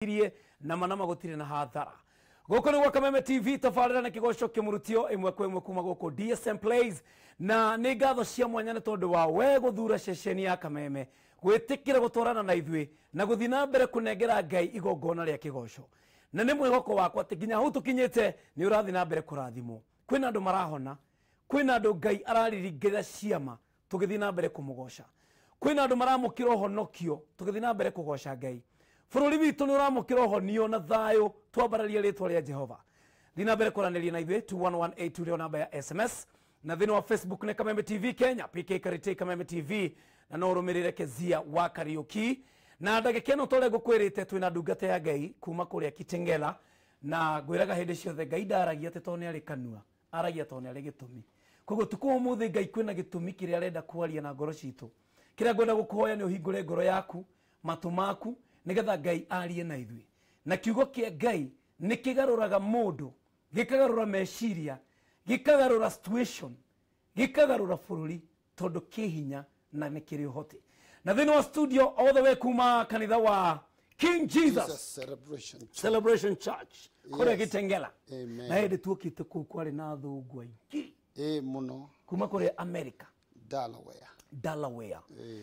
Irie na manama gutire na hathara. Gũkũ nĩ gwa Kameme TV, tabarĩra na kĩgoco kĩmũrutio ĩmwe kwa ĩmwe kuma gũkũ DSM Plays, na nĩ ngatho cia mwanya nĩ tondũ wa we gũthura ceceni ya Kameme, gwĩtĩkĩra gũtwarana na ithuĩ na gũthiĩ na mbere kũnengera Ngai igongona rĩa kĩgoco. Na nĩ mwĩhoko wakwa atĩ nginya hau tũkinyĩte nĩ ũrathiĩ na mbere kũrathimwo. Kwĩna andũ marahona, kwĩna andũ Ngai arariringĩra ciama tũgĩthiĩ na mbere kũmũgoca, kwĩna andũ maramũkĩra ũhonokio tũgĩthiĩ na mbere kũgoca Ngai. Bũrũri witũ nĩ ũramũkĩra ũhonio na thayũ, twambararia rĩtwa rĩa Jehova. Thiĩ na mbere kwaranĩria na ithuĩ, 21182 nĩyo namba ya SMS, na thĩinĩ wa Facebook nĩ Kameme TV Kenya, PK Karite Kameme TV, na no ũrũmĩrĩre Kezia wa Kariuki. Na ndagĩka ĩno ta ũrĩa ngũkwĩrĩte, twĩna ndungata ya Ngai kuma kũrĩa Kitengela, na ngwĩraga hĩndĩ ciothe Ngai ndaragia atĩ tondũ nĩ arĩ kanua, aragia tondũ nĩ arĩ gĩtũmi. Koguo tukũ ũmũthĩ Ngai kwĩna gĩtũmi kĩrĩa arenda kwaria na ngoro citũ. Kĩrĩa ngwenda gũkũhoya nĩ ũhingũre ngoro yaku, matũ maku, nĩgetha Ngai arie na ithuĩ. Na kiugo kĩa Ngai nĩ kĩgarũraga mũndũ, gĩkagarũra meciria, gĩkagarũra situation, gĩkagarũra bũrũri, tondũ kĩ hinya na nĩ kĩrĩ ũhoti. Na thĩinĩ wa studio all the way kuma kanitha wa King Jesus, Jesus Celebration Church. Celebration Church kũrĩa Yes. Gĩtengela. Amen. Na hĩndĩ tuokĩte kũu kwarĩ na athũngũ aingĩ Ĩ mũno. kuma kũrĩa America, Delaware. Delaware.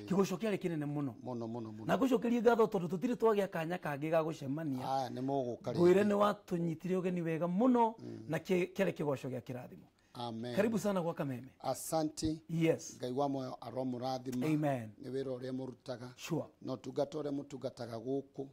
Kĩgoco kĩarĩ kĩnene mũno. Mũno mũno mũno. Na ngũcokerie ngatho tondũ tũtirĩ twagĩa kanya kangĩ ga gũcemania. Aya nĩ mũgũka Ngwĩre rĩngĩ. nĩ watũnyitire ũgeni wega mũno na kĩarĩ kĩgoco gĩa kĩrathimo. Amen. Karibu sana gwa Kameme. Asante. Yes. Ngai wa muoyo aromũrathima. Amen. Nĩ wĩra ũrĩa mũrutaga. Sure. Na ũtungata ũrĩa mũtungataga gũkũ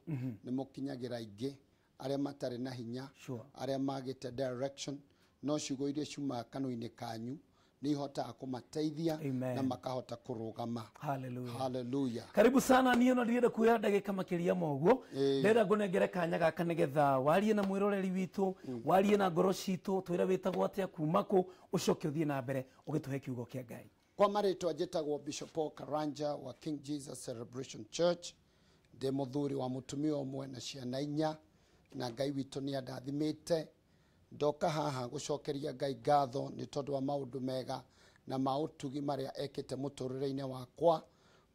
nĩ mũkinyagĩra aingĩ arĩa matarĩ na hinya, Sure. arĩa magĩte direction, no ciugo iria ciumaga kanua-inĩ kanyu nĩ ihotaga kũmateithia Amen. na makahota kũrũgama. Hallelujah. Hallelujah. Karibu sana. Niĩ ona ndirenda kuoya ndagĩka makĩria ma ũguo, ndĩrenda ngũnengere kanya gaka nĩgetha warie na mwĩroreri witũ, warie na ngoro citũ, twĩre wĩtagwo atĩa, kuma kũ, ũcoke ũthiĩ na mbere ũgĩtũhe kiugo kĩa Ngai. Kwa marĩtwa njĩtagwo Bishop Paul Karanja wa King Jesus Celebration Church. Ndĩ mũthuri wa mũtumia ũmwe na ciana inya, na Ngai witũ nĩ andathimĩte. Ndoka haha gũcokeria Ngai ngatho nĩ tondũ wa maũndũ mega na ma ũtugi marĩa ekĩte mũtũrĩre-inĩ wakwa.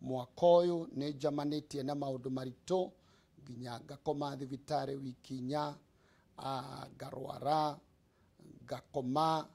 Mwaka ũyũ nĩ njamanĩtie na maũndũ maritũ, nginya ngakoma thibitarĩ wiki inya, ngarwara, ngakoma,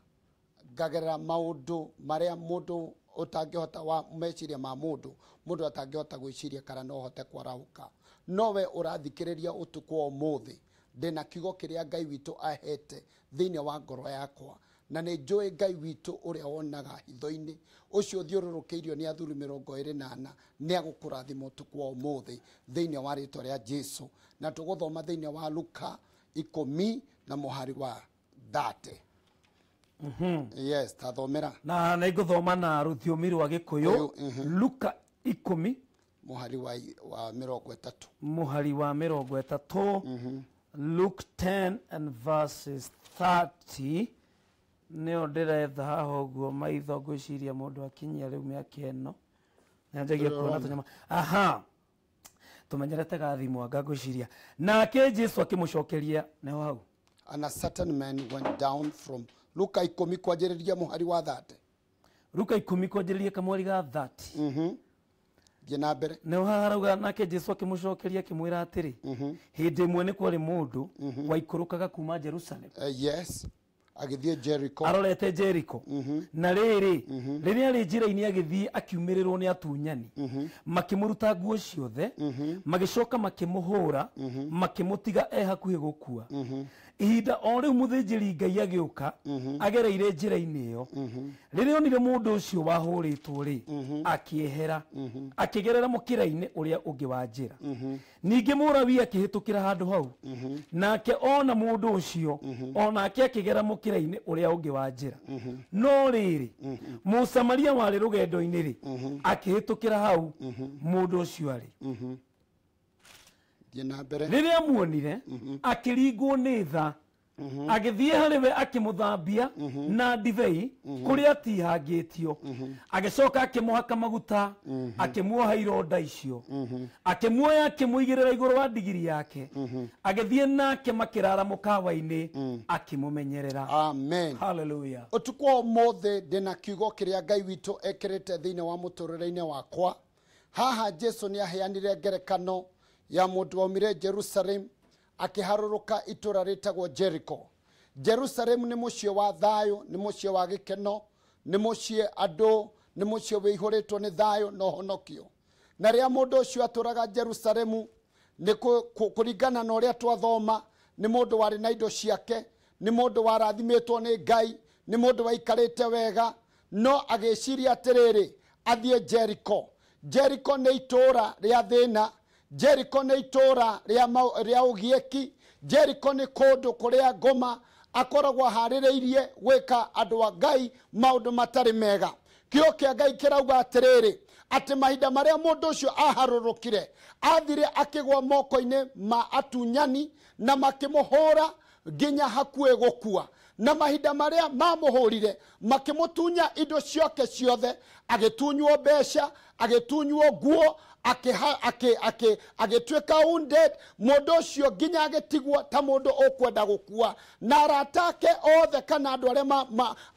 ngagerera maũndũ marĩa mũndũ ũtangĩhota wa meciria ma mũndũ, mũndũ atangĩhota gwĩciria kana no ahote kwarahũka. No we ũrathikĩrĩria ũtukũ wa ũmũthĩ, ndĩna kiugo kĩrĩa Ngai witũ ahete thĩinĩ wa ngoro yakwa, na nĩ njũĩ Ngai witũ ũrĩa wonaga hitho-inĩ, ũcio ũthiũrũrũkĩirio nĩ athuri 24, nĩ agũkũrathima ũtukũ wa ũmũthĩ thĩinĩ wa rĩtwa rĩa Jesu. Na tũgũthoma thĩinĩ wa Luka 10 na mũhari wa 30. Yes, tathomera. Na nĩ ngũthoma na rũthiomi rwa Gĩkũyũ. Gĩkũyũ. Luka 10 mũhari wa 30. Mũhari wa 30. Luke 10 and verses 30. Nĩyo ndĩretha haha ũguo maitho, ngwĩciria mũndũ akinyia rĩu mĩaka ĩno nĩanjagia kuona tũnyama. Aha, tũmenyerete gathimũ anga ngwĩciria. Nake Jesu akĩmũcokeria, nĩho hau. And a certain man went down from Luka 10 kwanjĩrĩria mũhari wa 30. Luka 10 kwanjĩrĩria kamweri ga 30. Thiĩ na mbere. Nĩho haha harauga, nake Jesu akĩmũcokeria akĩmwĩra atĩrĩ, hĩndĩ ĩmwe nĩ kwarĩ mũndũ waikũrũkaga kuma Jerusalem Yes, agĩthiĩ Jericho, arorete Jericho. Na rĩrĩ, rĩrĩa arĩ njĩra-inĩ agĩthiĩ, akiumĩrĩrwo nĩ atunyani, makĩmũruta nguo ciothe, magĩcoka makĩmũhũra, makĩmũtiga e hakuhĩ gũkua. Ihinda o rĩu mũthĩnjĩri Ngai agĩũka agereire njĩra-inĩ ĩyo. Rĩrĩa onire mũndũ ũcio wahũrĩtwo rĩ, akĩehera, akĩgerera mũkĩra-inĩ ũrĩa ũngĩ wa njĩra. Ningĩ mũrawi akĩhĩtũkĩra handũ hau, nake ona mũndũ ũcio, onake akĩgera mũkĩra-inĩ ũrĩa ũngĩ wa njĩra. No rĩrĩ, mũsamaria warĩ rũgendo-inĩ rĩ, akĩhĩtũkĩra hau mũndũ ũcio arĩ. Thiĩ na mbere. Rĩrĩa amuonire, akĩringwo nĩ tha, agĩthiĩ harĩ we, akĩmũthambia na ndibei kũrĩa atihangĩtio, agĩcoka akĩmũhaka maguta, akĩmuoha ironda icio, akĩmuoya, akĩmũigĩrĩra igũrũ wa ndigiri yake, agĩthiĩ nake makĩrara mũkawa-inĩ, akĩmũmenyerera. Amen. Hallelujah. Ũtukũ wa ũmũthĩ ndĩna kiugo kĩrĩa Ngai witũ ekĩrĩte thĩinĩ wa mũtũrĩre-inĩ wakwa. Haha Jesu nĩ aheanire ngerekano ya mũndũ waumire Jerusalem. akĩharũrũka itũra rĩtagwo Jericho. Jerusalemu nĩ mũciĩ wa thayũ, nĩ mũciĩ wa gĩkeno, nĩ mũciĩ andũ, nĩ mũciĩ wĩihũrĩtwo nĩ thayũ na ũhonokio. Na rĩrĩa mũndũ ũcio atũraga Jerusalemu, nĩ kũringana na ũrĩa twathoma, nĩ mũndũ warĩ na indo ciake, nĩ mũndũ warathimĩtwo nĩ Ngai, nĩ mũndũ waikarĩte wega, no agĩciria atĩrĩrĩ, athiĩ Jericho. Jericho nĩ itũra rĩa thĩna, Jericho nĩ itũra rĩa ũgiĩki, Jericho nĩ kũndũ kũrĩa ngoma akoragwo aharĩrĩirie gwĩka andũ a Ngai maũndũ matarĩ mega. Kĩo kĩa Ngai kĩrauga atĩrĩrĩ, atĩ mahinda marĩa mũndũ ũcio aharũrũkire, athire akĩgwa moko-inĩ ma atunyani na makĩmũhũra nginya hakuhĩ gũkua. Na mahinda marĩa mamũhũrire, makĩmũtunya indo ciake ciothe, agĩtunywo mbeca, agĩtunywo nguo, agĩtuĩka wounded. Mũndũ ũcio nginya agĩtigwo ta mũndũ ũkwenda gũkua. Na arata ake othe kana andũ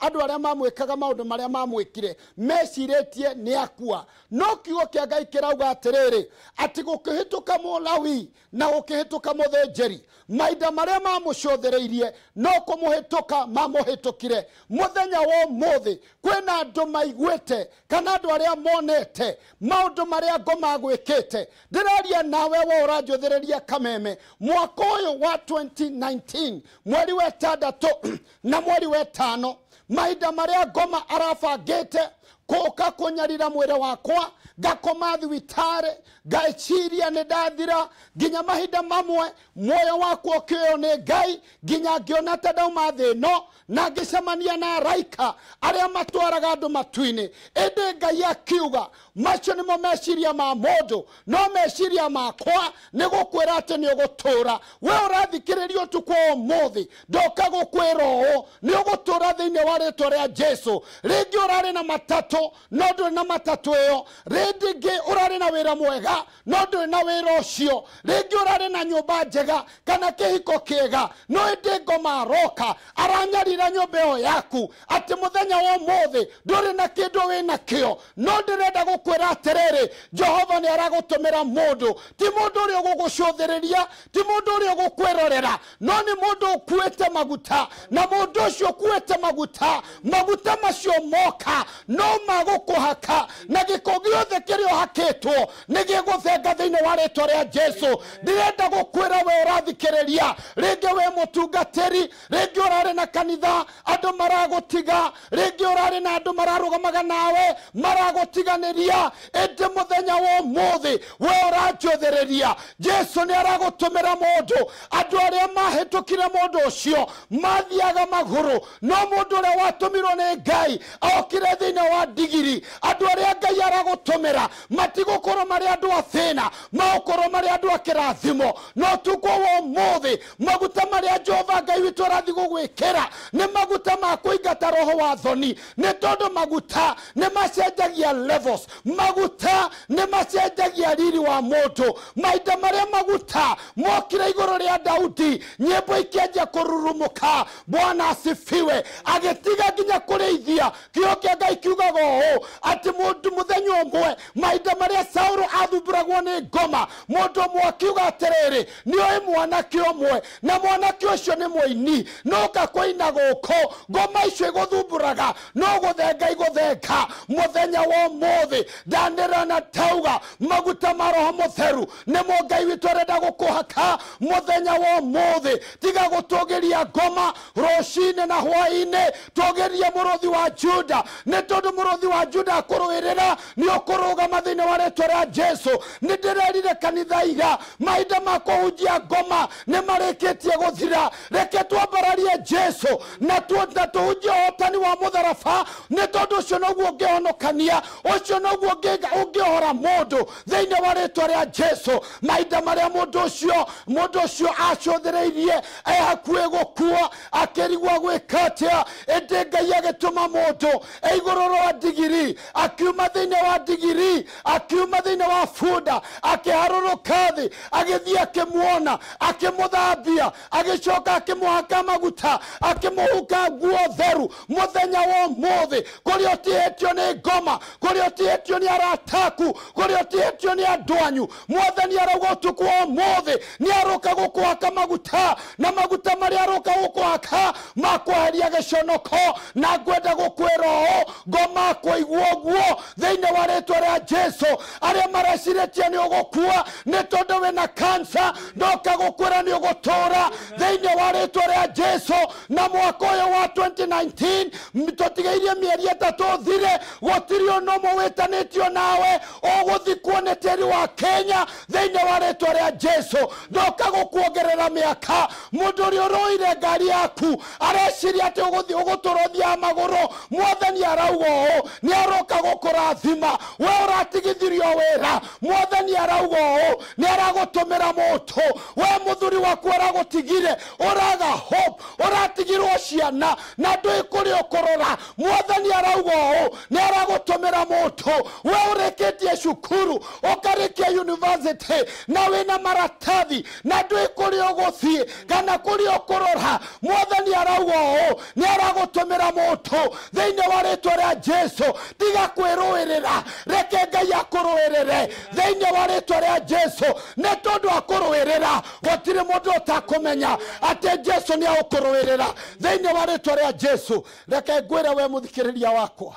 arĩa mamwĩkaga maũndũ marĩa mamwĩkire, mecirĩtie nĩ akua. No kiugo kĩa Ngai kĩrauga atĩrĩrĩ, atĩ gũkĩhĩtũka Mũlawi na gũkĩhĩtũka mũthĩnjĩri, mahinda marĩa mamũcũthĩrĩirie no kũmũhĩtũka mamũhĩtũkire. Mũthenya wa ũmũthĩ kwĩna andũ maiguĩte kana andũ arĩa monete maũndũ marĩa ngoma gwĩkĩte. Ndĩraria nawe we ũranjũthĩrĩria Kameme, mwaka ũyũ wa 2019 mweri wa 6 na mweri wa 5, mahinda marĩa ngoma arabangĩte kũka kũnyarira mwĩrĩ wakwa, ngakoma thibitarĩ, ngaiciria nĩ ndathira, nginya mahinda mamwe muoyo wakwa ũkĩoywo nĩ Ngai, nginya ngĩona ta ndauma thĩ ĩno, na ngĩcemania na araika arĩa matwaraga andũ matu-inĩ. Ĩndĩ Ngai akiuga macio nĩmo meciria ma mũndũ, no meciria makwa nĩ gũkwĩra atĩ nĩ ũgũtũra. We ũrathikĩrĩria ũtukũ wa ũmũthĩ, ndoka gũkwĩra ũũ, nĩ ũgũtũra thĩinĩ wa rĩtwa rĩa Jesũ. Rĩngĩ ũrarĩ na matatũ, no ndũrĩ na matatũ ĩyo. Rĩngĩ ũrarĩ na wĩra mwega, no ndũrĩ na wĩra ũcio. Rĩngĩ ũrarĩ na nyũmba njega kana kĩhiko kĩega, no ĩndĩ ngoma aroka aranyarira nyũmba ĩyo yaku, atĩ mũthenya wa ũmũthĩ ndũrĩ na kĩndũ wĩnakĩo. No ndĩrenda gũkwĩra atĩrĩrĩ, Jehova nĩ aragũtũmĩra mũndũ, ti mũndũ ũrĩa ũgũgũcũthĩrĩria, ti mũndũ ũrĩa ũgũkwĩrorera, no nĩ mũndũ ũkuĩte maguta. Na mũndũ ũcio ũkuĩte maguta, maguta macio moka no magũkũhaka, na gĩko gĩothe kĩrĩa ũhakĩtwo nĩ gĩgũthenga thĩinĩ wa rĩtwa rĩa Jesũ. Ndĩrenda gũkwĩra we ũrathikĩrĩria, rĩngĩ wĩ mũtungatĩri, rĩngĩ ũrarĩ na kanitha andũ maragũtiga, rĩngĩ ũrarĩ na andũ mararũgamaga nawe maragũtiganĩria, ĩndĩ mũthenya wa ũmũthĩ we ũranjũthĩrĩria, Jesũ nĩ aragũtũmĩra mũndũ. Andũ arĩa mahĩtũkire mũndũ ũcio mathiaga magũrũ, no mũndũ ũrĩa watũmirwo nĩ Ngai okire thĩinĩ wa ndigiri. Andũ arĩa Ngai aragũtũmĩra matigũkorwo marĩ andũ a thĩna, magũkorwo marĩ andũ a kĩrathimo. No ũtukũ wa ũmũthĩ maguta marĩa Jehova Ngai witũ arathiĩ gũgwĩkĩra nĩ maguta ma kũingata roho wa thoni, nĩ tondũ maguta nĩ macenjagia levels, maguta nĩ macenjagia riri wa mũndũ. Mahinda marĩa maguta mokire igũrũ rĩa Daudi, nyĩmbo ikĩanjia kũrurumũka, Bwana asifiwe, agĩtiga nginya kũrĩithia. Kĩo kĩa Ngai kiugaga ũũ, atĩ mũndũ mũthenya ũmwe mahinda marĩa Saũlũ athumbũragwo nĩ ngoma, mũndũ ũmwe akiuga atĩrĩrĩ, nĩoĩ mwanake ũmwe, na mwanake ũcio nĩ mũini, noka kũina gũkũ, ngoma icio igũthumbũraga no gũthenga igũthenga. Mũthenya wa ũmũthĩ ndanĩrĩra na tauga maguta ma Roho Mũtheru nĩmo Ngai witũ arenda gũkũhaka mũthenya wa ũmũthĩ. Tiga gũtũgĩria ngoma rũcinĩ na hwaĩ-inĩ, tũgĩrie mũrũthi wa Juda, nĩ tondũ mũrũthi wa Juda akũrũĩrĩra nĩ ũkũrũgama thĩinĩ wa rĩtwa rĩa Jesũ. Nĩ ndĩrerire kanitha ira, mahinda ma kũhunjia ngoma nĩ marĩkĩtie gũthira. Reke twambararie Jesũ na tũhunjie ũhotani wa mũtharaba, nĩ tondũ ũcio noguo ũngĩhonokania, ũcio noguo ũngĩohora mũndũ thĩinĩ wa rĩtwa rĩa Jesũ. Mahinda marĩa mũndũ ũcio acũthĩrĩirie e hakuhĩ gũkua, akĩrigwo gwĩka atĩa, ĩndĩ Ngai agĩtũma mũndũ e igũrũ rwa ndigiri, akiuma thĩinĩ wa ndigiri. Ndigiri akiuma thĩinĩ wa bunda akĩharũrũka thĩ agĩthiĩ akĩmuona akĩmũthambia agĩcoka akĩmũhaka maguta akĩmũhuka nguo theru. Mũthenya wa ũmũthĩ kũrĩa ũtihĩtio nĩ ngoma, kũrĩa ũtihĩtio nĩ arataku, kũrĩa ũtihĩtio nĩ andũ anyu, Mwathani arauga ũtukũ wa ũmũthĩ nĩ arũka gũkũhaka maguta, na maguta marĩa arũka gũkũhaka makweheria gĩconoko. Na ngwenda gũkwĩra ũũ, ngoma kũigua ũguo thĩinĩ wa rĩtwa rĩa Jesu. Arĩa marecirĩtie nĩ ũgũkua nĩ tondũ wĩna cancer, ndoka gũkwĩra nĩ ũgũtũra thĩinĩ wa rĩtwa rĩa Jesu. Na mwaka ũyũ wa 2019 tũtigairie mĩeri 3 thire, gũtirĩ ũndũ ũmwe wĩtanĩtio nawe ũgũthikwo nĩ tĩri wa Kenya thĩinĩ wa rĩtwa rĩa Jesu. Ndoka gũkuongerera mĩaka. Mũndũ ũrĩa ũrũire ngari yaku areciria atĩ ũgũthiĩ ũgũtũra ũthiaga magũrũ, Mwathani arauga ũũ nĩ aroka gũkũrathima. We ũratigithirio wĩra, Mwathani arauga ũũ nĩ aragũtũmĩra mũtũ. We mũthuri waku aragũtigire, ũraga hope, ũratigirwo ciana na ndũĩ kũrĩa ũkũrora, Mwathani arauga ũũ nĩ aragũtũmĩra mũtũ. We ũrĩkĩtie cukuru ũkarĩkia university na wĩna maratathi na ndũĩ kũrĩa ũgũthiĩ kana kũrĩa ũkũrora, Mwathani arauga ũũ nĩ aragũtũmĩra mũtũ thĩinĩ wa rĩtwa rĩa Jesu. Tiga kwĩrũĩrĩra, reke Ngai akũrũĩrĩre thĩinĩ wa rĩtwa rĩa Jesu. Nĩ tondũ akũrũĩrĩra gũtirĩ mũndũ ũtakũmenya atĩ Jesu nĩ agũkũrũĩrĩra thĩinĩ wa rĩtwa rĩa Jesu. Reke ngwĩre we mũthikĩrĩria wakwa,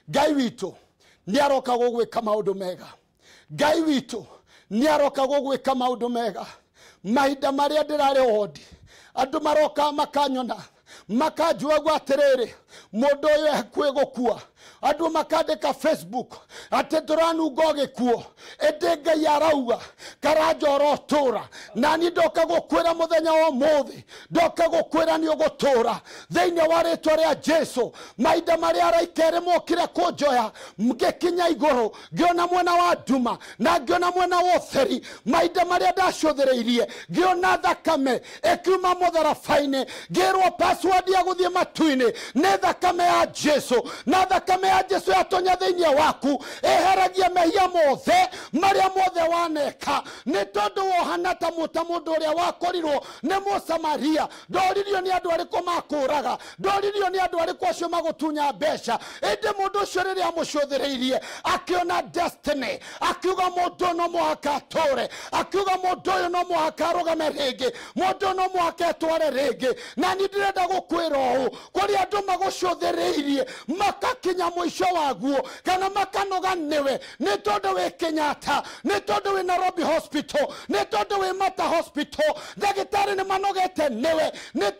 Ngai witũ nĩ aroka gũgwĩka maũndũ mega. Ngai witũ nĩ aroka gũgwĩka maũndũ mega. Mahinda marĩa ndĩrarĩ wondi, andũ maroka makanyona makanjua atĩrĩrĩ, mũndũ ũyũ e hakuhĩ gũkua. Andũ makandĩka Facebook atĩ tũranunga gĩkuo, ĩndĩ Ngai arauga Karanja ũrotũra. Nani ndoka gũkwĩra mũthenya wa ũmũthĩ, ndoka gũkwĩra nĩ ũgũtũra thĩinĩ wa rĩtwa rĩa Jesu. Mahinda marĩa araika erĩ mokire kũnjoya ngĩkinya igũrũ, ngĩona mwena wa nduma na ngĩona mwena wa ũtheri. Mahinda marĩa ndacũthĩrĩirie ngĩona thakame ĩkiuma mũtharaba-inĩ, ngĩrwo password ya gũthiĩ matu-inĩ nĩ thakame ya Jesu. Na thakame ya Jesu yatonya thĩinĩ waku ĩheragia mehia mothe marĩa mothe waneka. Nĩ tondũ wohana ta mũndũ ũrĩa wakorirwo nĩ Mũsamaria. Ndoririo nĩ andũ arĩkũ makũraga, ndoririo nĩ andũ arĩkũ acio magũtunya mbeca, ĩndĩ mũndũ ũcio rĩrĩa amũcũthĩrĩirie akĩona destiny, akiuga mũndũ ũyũ no mũhaka atũre, akiuga mũndũ ũyũ no mũhaka arũgame rĩngĩ, mũndũ ũyũ no mũhaka etware rĩngĩ. Na niĩ ndĩrenda gũkwĩra ũũ, kũrĩ andũ magũcũthĩrĩirie makakinya mũico waguo kana makanoga nĩwe, nĩ tondũ wĩ Kenyatta, nĩ tondũ wĩ Nairobi Hospital, nĩ tondũ wĩ Mata Hospital, ndagĩtarĩ nĩ manogete nĩwe nĩ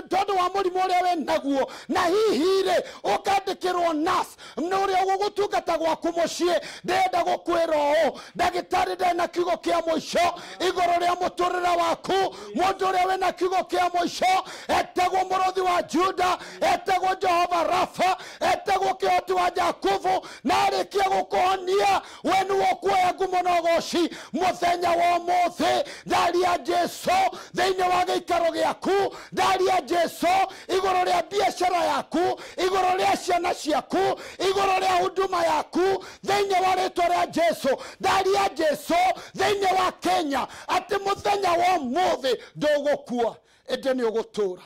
tondũ wa mũrimũ ũrĩa wĩ naguo. Na hihi rĩ ũkandĩkĩrwo nurse nĩ ũrĩa ũgũgũtungata gwaku mũciĩ. Ndĩrenda gũkwĩra ũũ, ndagĩtarĩ ndarĩ na kiugo kĩa mũico igũrũ rĩa mũtũrĩre waku. Mũndũ ũrĩa wĩna kiugo kĩa mũico etagwo Mũrũthi wa Juda, etagwo Jehova Rafa, etagwo Kĩhoti wa Jakubu, na arĩkia gũkũhonia we nĩwe ũkuoya ngumo na ũgoci mũthenya wa ũmũthĩ. Ndaria Jesu thĩinĩ wa gĩikaro gĩaku, ndaria Jesu igũrũ rĩa biacara yaku, igũrũ rĩa ciana ciaku, igũrũ rĩa huduma yaku thĩinĩ wa rĩtwa rĩa Jesu. Ndaria Jesu thĩinĩ wa Kenya atĩ mũthenya wa ũmũthĩ ndũgũkua ĩndĩ nĩ ũgũtũra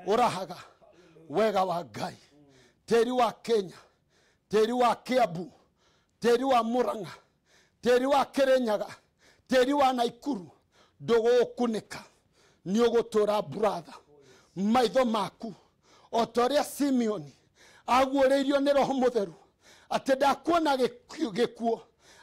ũrahaga wega wa Ngai. Tĩri wa Kenya, tĩri wa Kiambu, tĩri wa Murang'a, tĩri wa Kirinyaga, tĩri wa Naikuru ndũgũkunĩka, nĩ ũgũtũra brother. Maitho maku o ta ũrĩa Simeoni aguũrĩirio nĩ Roho Mũtheru atĩ ndakuona gĩkuo,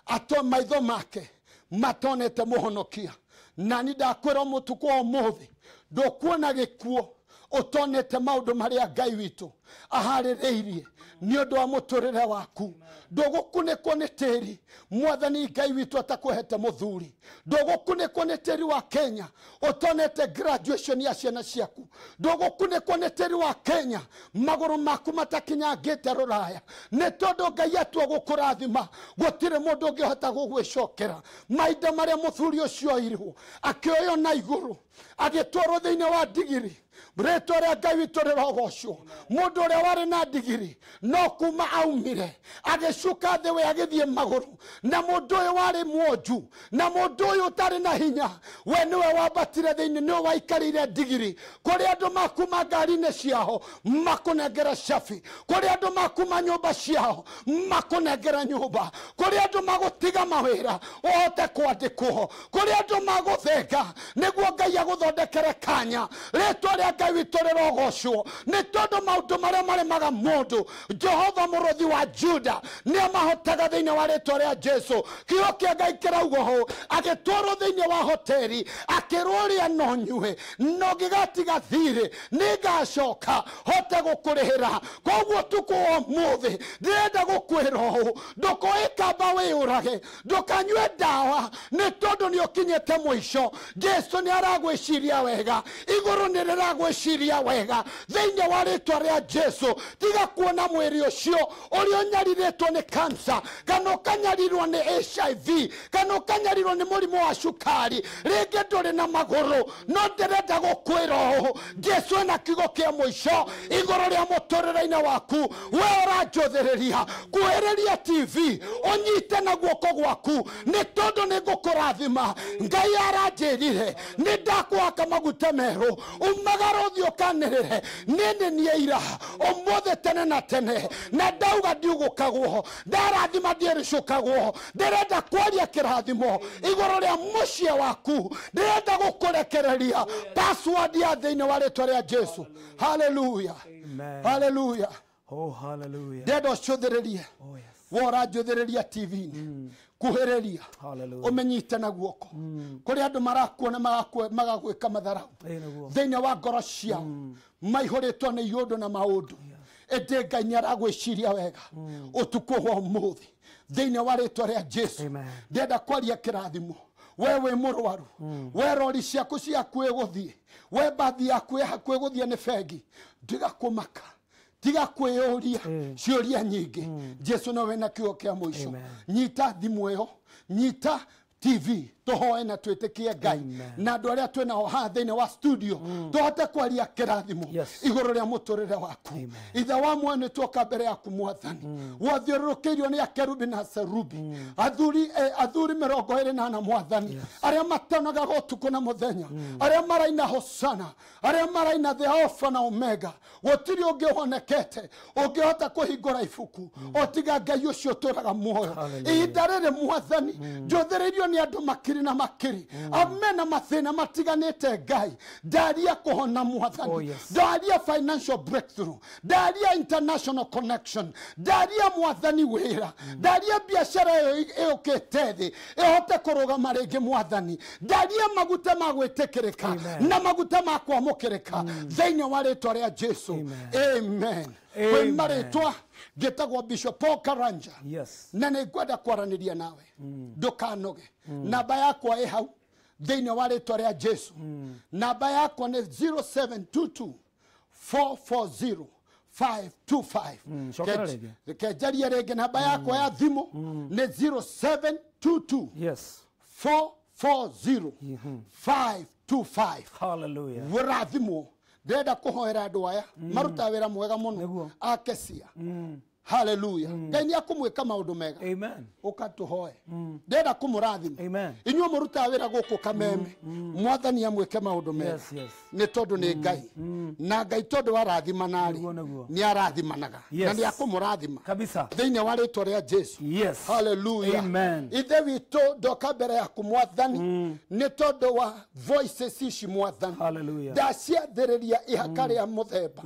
ato maitho make matonete mũhonokia. Na ni ndakwĩra mũtukũ wa ũmũthĩ ndũkuona gĩkuo ũtonete maũndũ marĩa Ngai witũ aharĩrĩirie nĩ ũndũ wa mũtũrĩre waku. Ndũgũkunĩkwo nĩ tĩri Mwathani Ngai witũ atakũhete mũthuri. Ndũgũkunĩkwo nĩ tĩri wa Kenya ũtonete graduation ya ciana ciaku. Ndũgũkunĩkwo nĩ tĩri wa Kenya magũrũ maku matakinyangĩte rũraya, nĩ tondũ Ngai atua gũkũrathima gũtirĩ mũndũ ũngĩhota gũgwĩcokera. Mahinda marĩa mũthuri ũcio oirwo akĩoywo na igũrũ agĩtwarwo thĩinĩ wa ndigiri, Rĩtwa rĩa Ngai witũ rĩrogocwo. Mũndũ ũrĩa warĩ na ndigiri no kuma aumire agĩcuka thĩ we agĩthiĩ magũrũ, na mũndũ ũyũ warĩ mwonju na mũndũ ũyũ ũtarĩ na hinya we nĩwe wambatire thĩinĩ, nĩwe waikarĩire ndigiri. Kũrĩ andũ makuma ngari-inĩ ciao makũnengera cabi, kũrĩ andũ makuma nyũmba ciao makũnengera nyũmba, kũrĩ andũ magũtiga mawĩra ũhote kwandĩkwo, kũrĩ andũ magũthenga nĩguo Ngai agũthondekere kanya. Rĩtwa rĩa Ngai witũ rĩrogocwo, nĩ tondũ maũndũ marĩa maremaga mũndũ Jehova mũrũthi wa Juda nĩamahotaga thĩinĩ wa rĩtwa rĩa Jesu. Kiugo kĩa Ngai kĩrauga ũũ, agĩtwarwo thĩinĩ wa hoteri akĩrwo ũrĩa no nyue no ngĩgatiga thirĩ nĩngacoka hote gũkũrĩhĩra. Koguo ũtukũ wa ũmũthĩ ndĩrenda gũkwĩra ũũ, ndũkoe kamba wĩyũrage, ndũkanyue ndawa nĩ tondũ nĩ ũkinyĩte mũico. Jesu nĩ aragwĩciria wega, igũrũ nĩ rĩragwĩciria wega thĩinĩ wa rĩtwa rĩa Jesu. Tiga kuona mwĩrĩ ũcio ũrĩa ũnyarirĩtwo nĩ cancer, kana ũkanyarirwo nĩ HIV, kana ũkanyarirwo nĩ mũrimũ wa cukari, rĩngĩ ndũrĩ na magũrũ, no ndĩrenda gũkwĩra ũũ, Jesu ena kiugo kĩa mũico igũrũ rĩa mũtũrĩre-inĩ waku. We ũranjũthĩrĩria, kuhĩrĩria TV ũnyite na guoko gwaku, nĩ tondũ nĩ ngũkũrathima. Ngai aranjĩrire nĩ ndakũhaka maguta merũ, umagara ũthiĩ ũkanĩrĩre, niĩ nĩ niĩ ira ũmũthĩ tene na tene, na ndauga ndiugũkagwo, ndarathima ndiĩricũkagwo. Ndĩrenda kwaria kĩrathimo igũrũ rĩa mũciĩ waku, ndĩrenda gũkũrekereria password ya thĩinĩ wa rĩtwa rĩa Jesu. Hallelujah. Amen. Hallelujah. Oh, hallelujah. Ndĩrenda ũcũthĩrĩrie. Oh, yes. We ũranjũthĩrĩria TV-inĩ, kuhĩrĩria Hallelujah. ũmenyite na guoko. Kũrĩ andũ marakuona magagwĩka matharau Ĩĩ nĩguo. thĩinĩ wa ngoro ciao, maihũrĩtwo nĩ iũndũ na maũndũ, ĩndĩ Ngai nĩ aragwĩciria wega ũtukũ wa ũmũthĩ thĩinĩ wa rĩtwa rĩa Jesu. Amen. Ndĩrenda kwaria kĩrathimo. We wĩ mũrwaru, we rori ciaku ciakuĩ gũthiĩ, we mbathi yaku ĩ hakuhĩ gũthiĩ nĩ bengi, tiga kũmaka, tiga kwĩyũria ciũria nyingĩ. Jesu nowe na kiugo kĩa mũico. Amen. Nyita thimũ ĩyo, nyita TV, tũhoe na twĩtĩkie Ngai na andũ arĩa twĩnao haha thĩinĩ wa studio tũhote kwaria kĩrathimo Yes. igũrũ rĩa mũtũrĩre waku. Ithe wa muoyo, nĩ tuoka mbere yaku mwathani, wathiũrũrũkĩirio nĩ akerubi na serubi, athuri athuri 24 mwathani, arĩa matanogaga ũtukũ na mũthenya, arĩa maraina hosana, arĩa maraina the Alpha na Omega. Gũtirĩ ũngĩ ũhonekete ũngĩhota kũhingũra ibuku o tiga Ngai ũcio ũtũraga muoyo. Hallelujah. Ihinda rĩrĩ mwathani, njũthĩrĩirio nĩ andũ makiri na makiri amena mathĩna matiganĩte. Ngai, ndaria kũhona mwathani, Oh, yes. ndaria financial breakthrough, ndaria international connection, ndaria mwathani wĩra, ndaria biacara ĩyo ĩũkĩte thĩ ĩhote kũrũgama rĩngĩ mwathani, ndaria maguta ma gwĩtĩkĩrĩka Amen. na maguta ma kwamũkĩrĩka thĩinĩ wa rĩtwa rĩa Jesu. Amen. Amen. Kwĩ marĩtwa ngĩtagwo Bishop Paul Karanja, Yes. na nĩ ngwenda kwaranĩria nawe, ndũkanoge. Namba yakwa ĩ hau thĩinĩ wa rĩtwa rĩa Jesu. Namba yakwa nĩ 0722 440 525. Cokera rĩngĩ. Reke njarie rĩngĩ. Namba yakwa ya thimũ nĩ 0722 Yes. 440 525. Hallelujah. Ũrathimwo. Ndĩrenda kũhoera andũ aya marutaga wĩra mwega mũno Nĩguo. akecia. Haleluya. Ngai nĩ akũmwĩka maũndũ mega. Amen. Ũka tũhoe. Ndĩrenda kũmũrathima Amen. inyuĩ mũrutaga wĩra gũkũ Kameme. Mwathani amwĩke maũndũ mega, Yes, yes. nĩ tondũ nĩ Ngai, na Ngai tondũ arathimana-rĩ, Nĩguo, nĩguo. nĩ arathimanaga Yes. na nĩ akũmũrathima Kabisa. thĩinĩ wa rĩtwa rĩa Jesu. Yes. Haleluya. Amen. Ithe witũ, ndoka mbere yaku mwathani nĩ tondũ wa voices ici mwathani. Hallelujah. Ndaciathĩrĩria ihaka rĩa mũthemba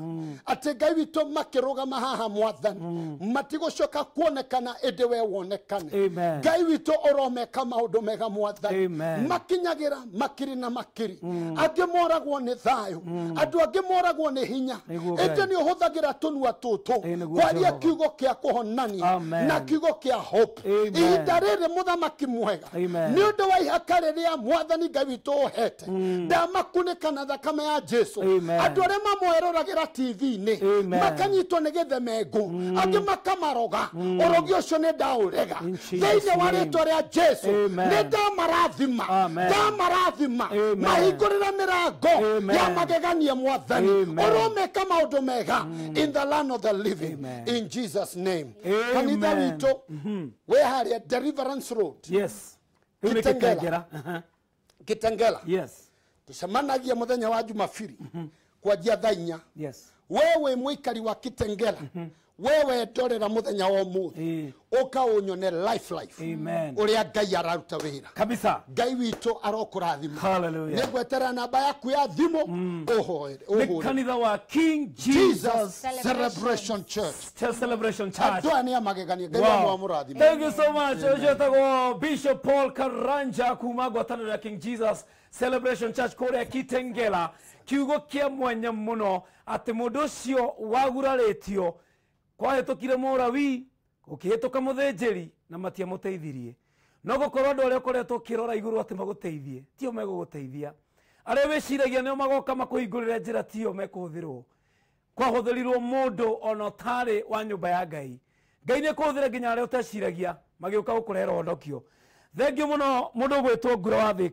atĩ Ngai witũ makĩrũgama haha mwathani, matigũcoka kuonekana ĩndĩ we wonekane. Amen. Ngai witũ, ũromeka maũndũ mega mwathani. Amen. Makinyagĩra makiri na makiri, angĩ moragwo nĩ thayũ, andũ angĩ moragwo nĩ hinya, Nĩguo ĩndĩ Ngai. nĩ ũhũthagĩra tũnua tũtũ Ĩ, nĩguo kwaria Jehova. kiugo kĩa kũhonania Amen. na kiugo kĩa hope. Amen. Ihinda rĩrĩ mũthamaki mwega, Amen. nĩ ũndũ wa ihaka rĩrĩa mwathani Ngai witũ ũhete, ndamakunĩka na thakame ya Jesu. Amen. Andũ arĩa mamweroragĩra TV-inĩ Amen. makanyitwo nĩ gĩthemengũ, angĩ Makamaroga ũrogi ũcio nĩ ndaũrega In Jesus' thĩinĩ wa name. rĩtwa rĩa Jesu. Amen. Nĩ ndamarathima. Amen. Ndamarathima. Amen. Mahingũrĩre mĩrango Amen. ya magegania Mwathani. Amen. Ũromeka maũndũ mega in the land of the living. Amen. In Jesus' name. Amen. Kanitha witũ wĩ harĩa Deliverance Road. Yes, rĩu nĩ Kitengela. Kitengela. Aha. Kitengela. Yes. Tucemanagia muthenya wa Jumapili kwanjia thaa 4. Yes. We wĩ mũikari wa Kitengela, wewe ndorera muthenya wa ũmũthĩ, ũka ũnyone life life. Amen. Ũrĩa Ngai araruta wĩra. Kabisa. Ngai witũ arokũrathima. Hallelujah. Nĩ ngweterera namba yaku ya thimũ ũhoere Nĩ ũhũre. kanitha wa King Jesus Jesus Celebration Church. Celebration Church. Andũ aya nĩ amagegania. Ngai Wow. wow. Amũrathime. Thank you so much. Ũcio wĩtagwo Bishop Paul Karanja kuma ngwatanĩro ya King Jesus Celebration Church kũrĩa Kitengela. Kiugo kĩa mwanya mũno atĩ mũndũ ũcio wagurarĩtio kwahĩtũkire mũrawi gũkĩhĩtũka mũthĩnjĩri na matiamũteithirie. No gũkorwo andũ arĩa ũkoretwo ũkĩrora igũrũ atĩ magũteithie tio megũgũteithia, arĩa wĩciragia nĩo magoka makũhingũrĩre njĩra tio mekũhũthĩrwo. Kwahũthĩrirwo mũndũ ona ũtarĩ wa nyũmba ya Ngai. Ngai nĩ kũhũthĩra nginya arĩa ũteciragia magĩũka gũkũrehera ũhonokio. Thengiũ mũno mũndũ ũgwĩtwo Ngura wa Thĩka.